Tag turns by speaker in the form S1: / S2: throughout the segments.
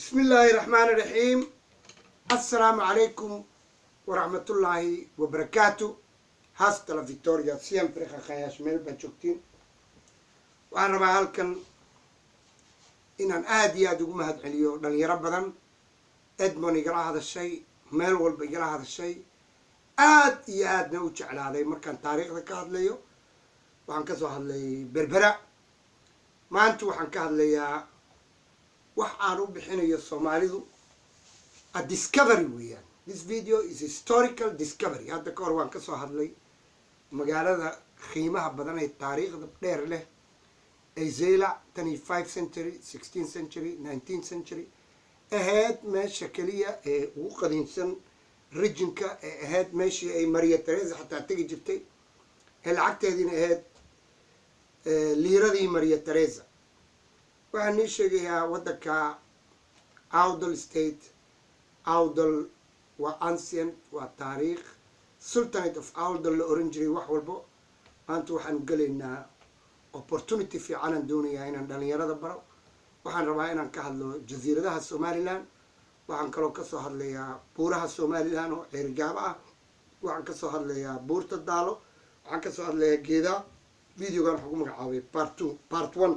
S1: بسم الله الرحمن الرحيم. السلام عليكم ورحمة الله وبركاته. Hasta la victoria siempre. Khakhayash meel baad joogtiin. Waxaan rabaa halkan inaan aada iyo aada ugu mahad celiyo dhalinyaro badan Edmond igala hadashay, meel walba igala hadashay, aad iyo aadna u jeclaaday markaan taariikhda ka hadlayo. Waxaan kasoo hadlay Berbera, maanta waxaan ka hadlayaa wax aan u bixinayo Soomaalidu a discovery weeyaan. This video is historical discovery. Hadda ka hor waan kasoo hadlay magaalada qiimaha badan ee taariikhda dheer leh ee Zeylac, 25 century, 16 century, 19 century ahayd, meesha keliya ee ugu qadiimsan regionka, ee ahayd meeshii ay Maria Teresa xataa tegi jirtay, ee lacagteediina ahayd liiradii Maria Teresa. Waxaan nii sheegayaa waddanka Awdal State. Awdal waa ancient, waa taariikh Sultanate of Awdal la oran jiray. Wax walbo maanta waxaanu gelaynaa opportunity fiicanaan doonayaa inaan dhalinyarada baro. Waxaan rabaa inaan ka hadlo jasiiradaha Somaliland. Waxaan kaloo kasoo hadlayaa buuraha Somaliland oo Ceerigaabo ah. Waxaan kasoo hadlayaa buurta Daalo. Waxaan kasoo hadlayaa geedaa. Videogan waxaan ku magacaabay part two, part one.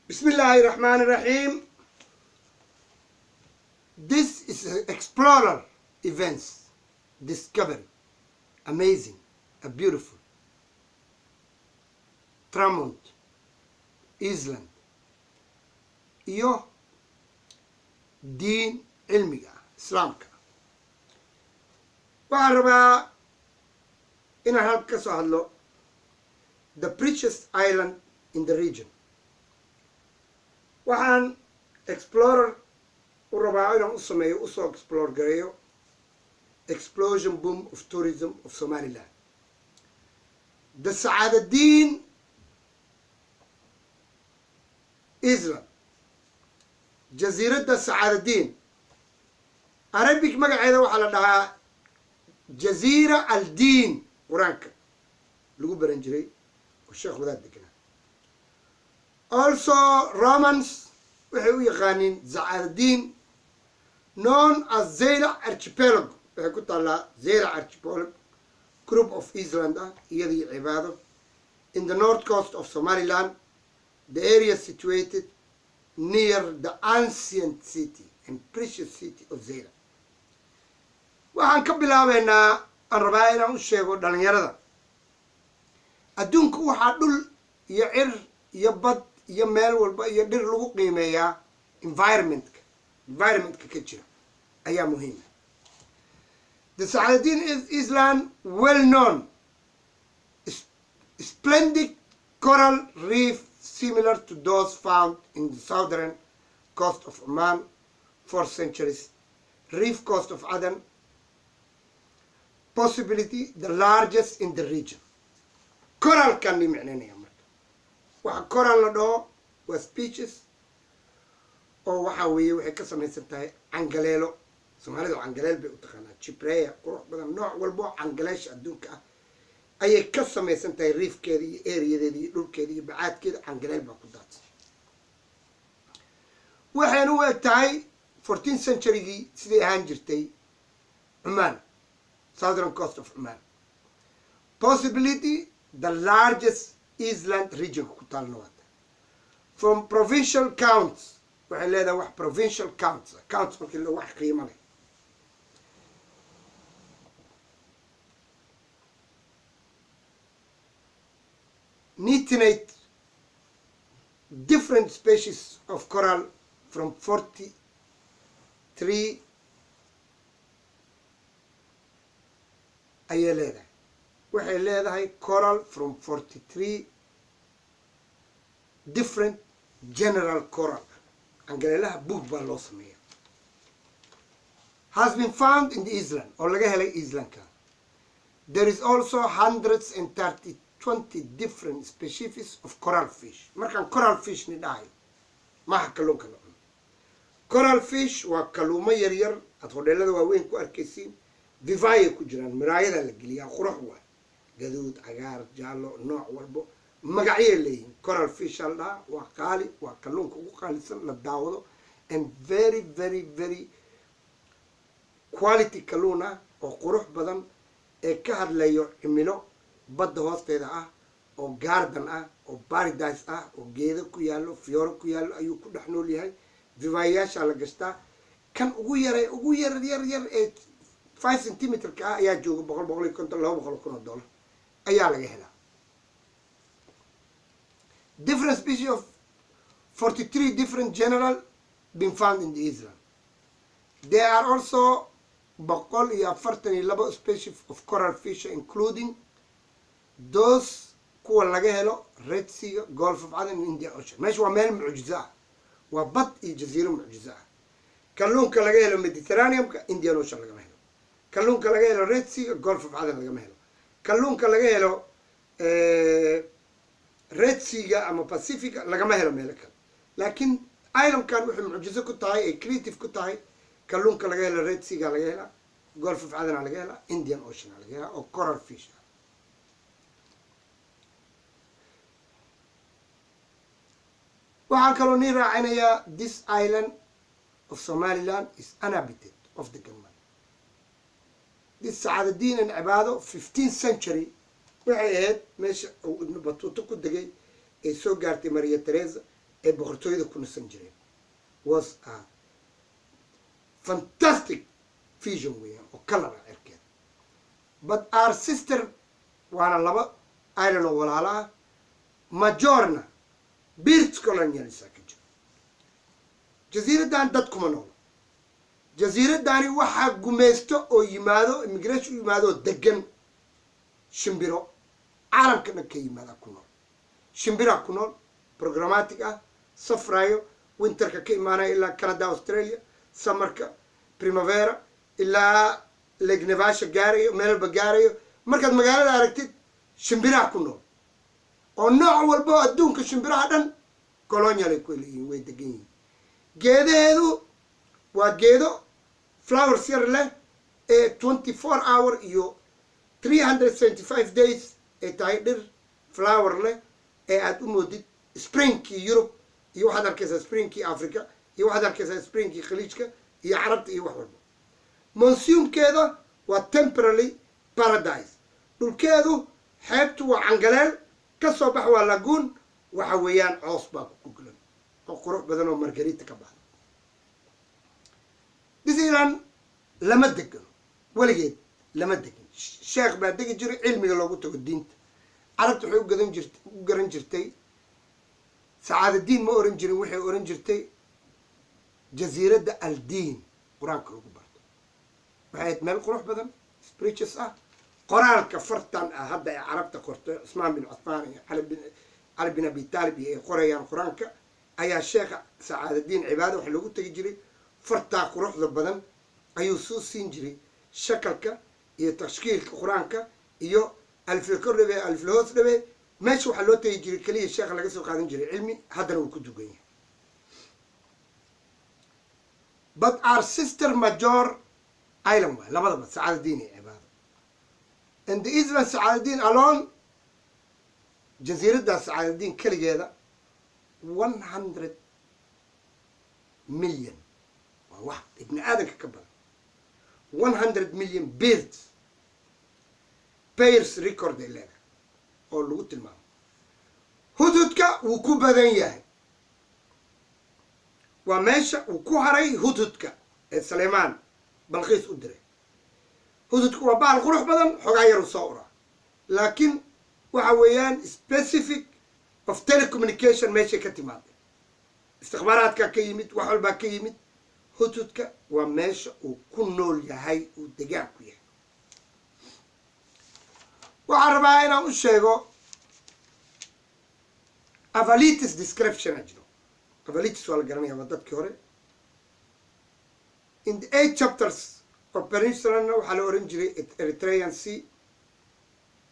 S1: Bismi illaahi raxmaani raxiim. This is explorer events discovery, amazing, a beautiful Tramont Island iyo diin cilmiga ah Islaamka. Waxaan rabaa inaan halka ka soo hadlo the precious island in the region. Waxaan explorer u rabaa inaan u sameeyo, usoo explore gareeyo explosion boom of tourism of Somaliland, the Sacaadadiin Island, jasiiradda Sacaadadiin. Arabic magaceeda waxaa la dhahaa Jaziira Aldiin, Qur-aanka lagu baran jiray oo sheekh wadaad deganaa. Also Romans waxay u yaqaaniin Sacaadadiin, known as Zeyla Archipelago. Waxay ku taallaa Zeyla Archipelago group of island ah, iyadii cibaado in the north coast of Somaliland, the area situated near the ancient city and precious city of Zeyla. Waxaan ka bilaabeynaa, aan rabaa inaan u sheego dhalinyarada adduunka, waxaa dhul iyo cir iyo bad iyo meel walba iyo dhir lagu qiimeeyaa environmentka. Environmentka ka jira ayaa muhiima. The Sacaadadiin Island, well known splendid coral reef similar to those found in the southern coast of Oman, 4 centuries reef coast of Aden, possibility the largest in the region. Coralkan ni micnaynaya. Marka waxa coral la dhaho waa species oo waxa weeye waxay ka samaysan tahay cangaleelo. Soomaalidu cangaleel bay u taqaanaa, jibreya qurux badan, nooc walba oo cangaleesha adduunka ah ayay ka samaysan tahay. Reefkeeda iyo areadeeda iyo dhulkeeda iyo bacaadkeeda cangaleel baa ku daadsan. Waxayna u eg tahay 14 centurygii siday ahaan jirtay Cumaan, southern coast of Cumaan, possibility the largest island regionka ku taalna waata. From provincial counts, waxay leedahay wax provincial counts. Counts markii la wax qiimo leh. 98 different species of coral from 43 ayay leedahay. Waxay leedahay coral from 43 different general coral. Cangaleelaha book baa loo sameeya. Has been found in the island, oo laga helay islandka. There is also hundreds and thirty twenty different species of coral fish. Markaan coral fish ni dhahayo, maaha kalluunka la cuno. Coral fish waa kalluumo yaryar aad hodheelada waaweyn ku arkaysiin, vivaya ku jiraan, miraayada la geliyaa, qurux waay, gaduud, cagaar, jaallo, nooc walbo. Magacyay leeyihiin. Coral fish aa la dhahaa. Waa qaali, waa kalluunka ugu qaalisan la daawado and very, very, very quality kalluun ah oo qurux badan ee ka hadlayo cimilo badda hoosteeda ah oo garden ah oo paradise ah oo geedo ku yaallo, fiyooro ku yaallo ayuu ku dhex nool yahay. Vivaayaashaa la gashtaa. Kan ugu yaray, ugu yar yar yar ee 5 centimeter-ka ah ayaa jooga 100, 150, $200,000 ayaa laga helaa. Different species of 43 different genera been found in the island. There are also 142 species of coral fish, including those kuwa laga helo Red Sea, Gulf of Aden and Indian Ocean. Meesha waa meel mucjizo ah, waa bad iyo jaziiro mucjizo ah. Kalluunka laga helo Mediterraneumka, Indian Ocean lagama helo. Kalluunka laga helo Red Sea, Gulf of Aden lagama helo. Kalluunka laga helo Red Sea-ga ama Pacifica lagama helo meelo kale. Laakiin islandkan waxay mucjizo ku tahay ay creative ku tahay, kalluunka laga helo Red Sea-ga laga helaa, Gulf of Aden laga helaa, Indian Ocean laga helaa oo coral fish ah. Waxaan kaloo nii raacinayaa, this island of Somaliland is uninhabited of the government. This Sacaadadiin and Cibaado, 15th century waxay ahayd meesha uu Ibnu Batuuto ku degay ee soo gaartay Maria Teresa ee boqortooyada ku nasan jireen. Was a fantastic vision weeyaan oo color ah cirkeeda. But our sister, waana laba island oo walaala ah, majorna bird colonialisa ka jiro. Jasiiraddan dad kuma noolo. Jasiiradani waxaa gumaysto oo yimaado, immigration u yimaado oo degan shimbiro caalamka dhan ka yimaada ku nool. Shimbiraa ku nool programmatic ah, safrayo, winterka ka imaanaya ilaa Canada, Australia, summerka primavera ilaa Lake Naivasha gaarayo, meel walba gaarayo. Markaad magaalada aragtid, shimbiraa ku nool oo nooc walba oo adduunka, shimbiraha dhan colonial ay ku leeyihiin, way degan yihiin. Geedaheedu waa geedo flowers yar leh ee 24 hour iyo 375 days ay tahay dhir flower leh ee aada u moodid springkii Europe iyo waxaad arkaysaa springkii Africa iyo waxaad arkaysaa springkii Khaliijka iyo Carabta iyo wax walba. Monsoonkeeda waa temporary paradise. Dhulkeedu xeebtu waa cangaleel ka soo bax, waa lagoon. Waxa weeyaan coos baa ku guglan oo qurux badan oo margarita ka baxda. Disneyland lama degano, weligeed lama degin. Sheekh baa degi jiray, cilmiga loogu tago diinta. Carabta waxay u gadan jirt u garan jirtay Sacaadadiin ma oran jirin, waxay oran jirtay jasiiradda Aldiin, qur-aanka lagu barto. Waxay ahayd meel qurux badan, spirituous ah. Qoraalka fartan ah hadda ay Carabta qorto, Cusmaan bin Cusmaan iyo Cali bin Abi Taalib iyo ay qorayaan qur-aanka, ayaa sheekha Sacaadadiin Cibaada waxa loogu tegi jiray. Fartaa quruxda badan ayuu soo siin jiray shakalka iyo tashkiilka qur-aanka iyo alfil kor dhabe, alfil hoos dhabe. Meesha waxaa loo tegi jiray keliya sheekha laga soo qaadan jiray cilmi. Haddana wuu ku dugan yahay. But our sister major island waay labadaba, Sacaadadiin iyo Cibaado. And the island Sacaadadiin alone, jasiiraddaa Sacaadadiin keligeeda, 100 million waa wax ibni aadanka ka badan, 100 million birds pairs record ay leedahay oo lagu tilmaamo. Hudhudka wuu ku badan yahay. Waa meesha uu ku haray hudhudka ee Saleymaan Balqiis u diray. Hudhudka waa bahal qurux badan, xoogaa yaru soo uraa, laakiin waxa weeyaan specific of telecommunication meeshay ka timaada, istikbaaraadkaa ka yimid, wax walbaa ka yimid. Hudhudka waa meesha uu ku nool yahay, uu degaan ku yahay. Waxaan rabaa inaan u sheego Avalites description a jiro. Avalites waa la garanaya, waa dadkii hore. In the eight chapters of peninsulana waxaa la oran jiray Eritrean Sea,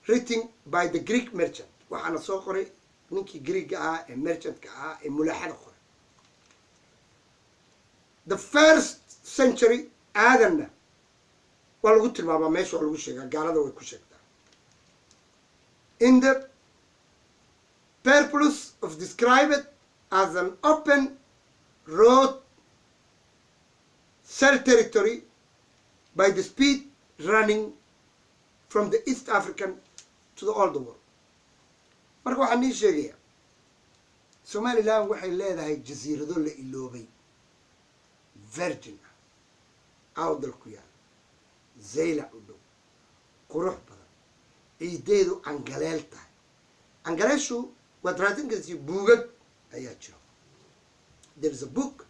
S1: written by the Greek merchant. Waxaana soo qoray ninkii Greega ahaa ee merchantka ahaa ee mulaaxada qoray the first century. Aadanna waa lagu tilmaamaa meesha, waa lagu sheegaa, gaalada way ku sheegtaa in the Purpose of described as an open road cell territory by the speed running from the East African to the old world. Marka waxaan nii sheegayaa, Somaliland waxay leedahay jasiirado la iloobay, virgin ah, Awdal ku yaal, Zaylac u dhow, qurux badan, ciideedu cangaleel tahay. Cangaleeshu waad raadin karsi, buugag ayaa jiro. There is a book,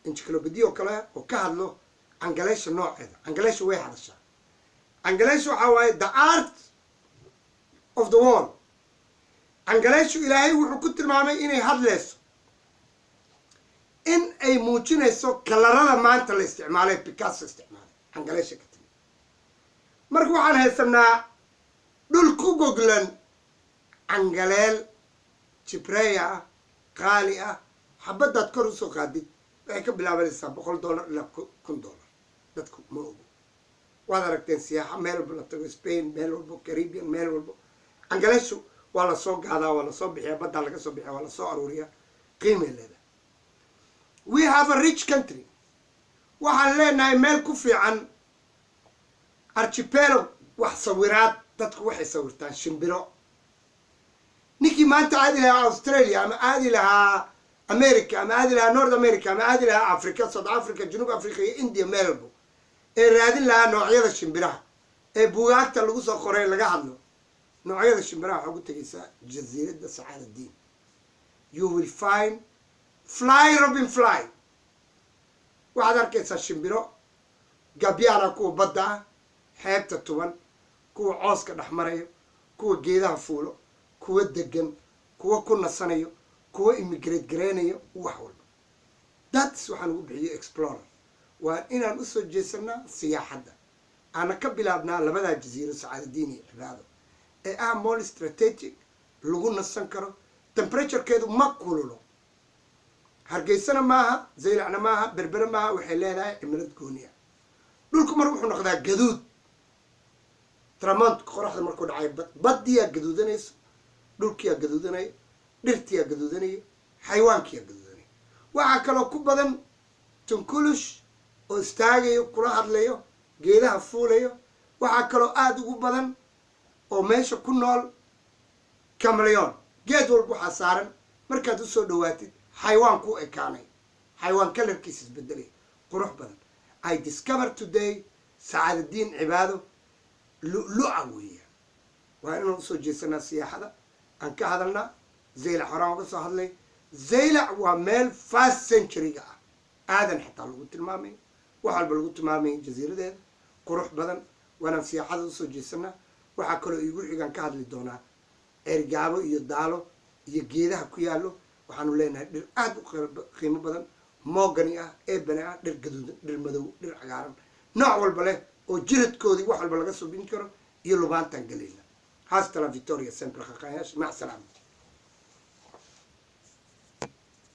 S1: encyclopedia oo kale, oo ka hadlo cangaleesha nooceeda. Cangaleesha way hadashaa. Cangaleesha waxaa waaye the art of the world. Cangaleeshu Ilaahay wuxuu ku tilmaamay inay hadleyso, in ay muujinayso kalarada maanta la isticmaalay, Picasso isticmaalay, cangaleesha ka timi. Marka waxaan haysanaa dhul ku goglan cangaleel jibreya ah, qaali ah. Xabaddaad kor usoo qaadid waxay ka bilaabanaysaa $100 ilaa $1000. Dadku ma ogo. Waad aragteen siyaaxa meel walba la tago, Spain, meel walbo, Caribbean, meel walbo, cangaleeshu waa lasoo gaadaa, waa lasoo bixiyaa, baddaa laga soo bixiya, waa lasoo aruuriyaa, qiimay leedahay. We have a rich country. Waxaan leenahay meel ku fiican archipelago, wax sawiraad. Dadku waxay sawirtaan shimbiro. Ninkii maanta aadi lahaa Australia ama aadi lahaa America ama aadi lahaa North America ama aadi lahaa Africa, South Africa, Junub Africa iyo India, meel walbo ee raadin lahaa noocyada shimbiraha ee buugaagta lagu soo qoray laga hadlo noocyada shimbiraha, waxaa ku tegaysaa Jasiiradda Sacaadadiin. You will find fly, robin fly. Waxaad arkaysaa shimbiro gabyaana, kuwa badda ah, xeebta tuban, kuwa cooska dhex marayo, kuwa geedaha fuulo, kuwa degan, kuwa ku nasanayo, kuwa immigrate gareynayo, wax walba. That's waxaan ugu bixiyey explorer. Waa inaan usoo jeesanaa siyaaxadda, aana ka bilaabnaa labadaa jasiiro, Sacaadadiin iyo Cibaado, ee ah mall strategic lagu nasan karo. Temperaturekeedu ma kululo, Hargeysana maaha, Zaylacna maaha, Berbere maaha. Waxay leedahay cimilad gooniya. Dhulku mar wuxuu noqdaa gaduud, tramonto, qoraxda markuu dhacay, baddiyaa gaduudanayso, dhulkiyaa gaduudanaya, dhirtiyaa gaduudanaya, xayawaankiyaa gaduudanaya. Waxaa kaloo ku badan tunkulush oo istaagayo, kula hadlayo, geedaha fuulayo. Waxaa kaloo aada ugu badan oo meesha ku nool chameleon. Geed walba waxaa saaran, markaad usoo dhawaatid, xayawaan ku ekaanay, xayawaan kalarkiisa isbedelay, qurux badan. I discover today Sacaadadiin, Cibaado, lu-lu-a weeyaan. Waa inaan usoo jeesanaa siyaaxada, aan ka hadalnaa. Zaylac horaan uga soo hadlay. Zaylac waa meel first century-ga ah, aadan xataa lagu tilmaamay, wax walba lagu tilmaamay, jasiiradeeda qurux badan. Waanaan siyaaxada usoo jeesanaa. Waxaa kaloo iigu xigaan ka hadli doonaa Ergaabo iyo Daalo iyo geedaha ku yaallo. Waxaanu leenahay dhir aada u qiimo badan, mahogany ah, ebony ah, dhir gaduudan, dhir madow, dhir cagaaran, nooc walba leh, oo jiradkoodii wax walba laga subin karo, iyo lubaantaan galayna. Hasta la victoria sempre, khaqaayash. Mac salaama.